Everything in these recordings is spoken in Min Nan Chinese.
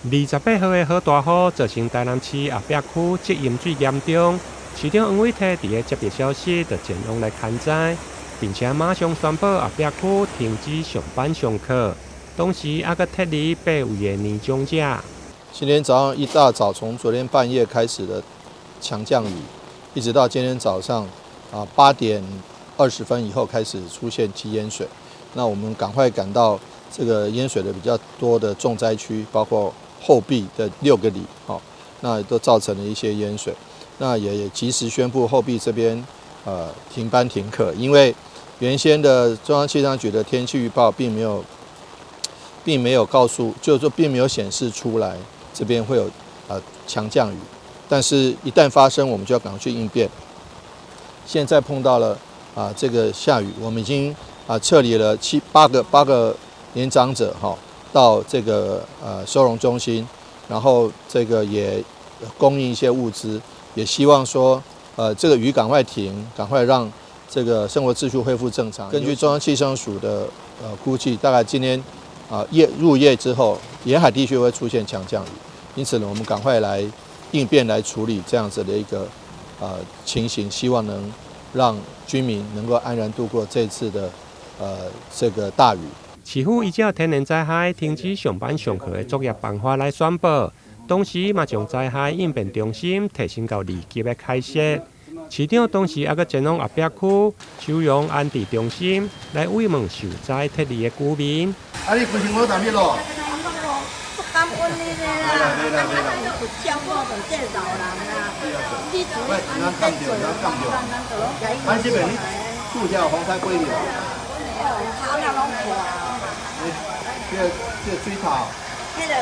28號的豪大雨造成台南市後壁區積淹水嚴重，市長黃偉哲佇咧接到消息，就前往來勘災，並且馬上宣布後壁區停止上班上課。同時，猶閣撤離八位的年長者。今天早上一大早，從昨天半夜開始的強降雨，一直到今天早上8點20分以後開始出現積淹水。那我們趕快趕到這個淹水的比較多的重災區，包括後壁的六個里，那都造成了一些淹水。那也及時宣布後壁這邊停班停課，因為原先的中央氣象局的天氣預報並沒有告訴，就是說並沒有顯示出來這邊會有強降雨，但是一旦發生，我們就要趕快去應變。現在碰到了這個下雨，我們已經撤離了七八個八個年長者哈到這個收容中心，然後這個也供應一些物資，也希望說這個雨趕快停，趕快讓這個生活秩序恢復正常。根據中央氣象署的估計，大概今天夜入夜之後，沿海地區會出現強降雨，因此呢，我們趕快來應變來處理這樣子的一個情形，希望能讓居民能夠安然度過這次的這個大雨。市府依照天然災害停止上班上課的作業辦法來宣布，同時嘛將災害應變中心提升到二級的開設。市長當時猶閣前往後壁區收容安置中心來慰問受災撤離的居民。啊，你規身軀踮彼咯？感恩你咧啦，啊，有照顧就這老人啦。你做按呢做，咱就攏共伊。咱這邊你住遮風災過去無？窗仔攏破。這個水頭。彼个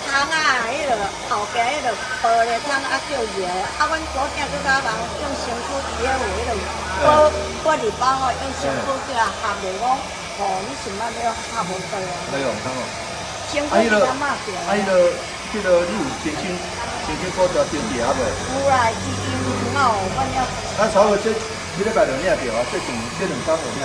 窗仔，彼个後壁彼个玻璃窗啊叫搖，啊，阮祖囝閣較忙用身軀佇咧有彼个玻璃包吼，用身軀叫合咧講，吼，你想欲欲合無倒啊？哎呦，通哦。身軀較馬掉。啊，彼个你有申請補助經濟啊無？有啦，基金有，阮了。啊，差不多這這禮拜就領著啊，這兩這兩工就領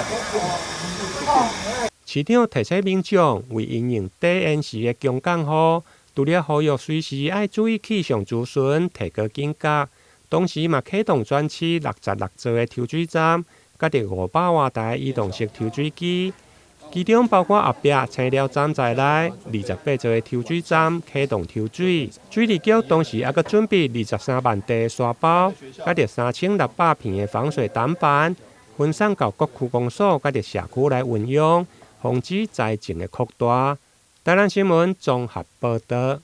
著。市長提醒民眾，為因應低延時的強降雨，除了呼籲隨時愛注意氣象資訊，提高警覺，同時嘛啟動全市66座的抽水站，佮著500外台移動式抽水機，其中包括後壁青寮站在內，28座的抽水站啟動抽水。水利局同時猶閣準備23萬袋沙包，佮著3600片的防水擋板，分送到各區公所佮著社區來運用，防止災情的擴大。台南新聞綜合報導。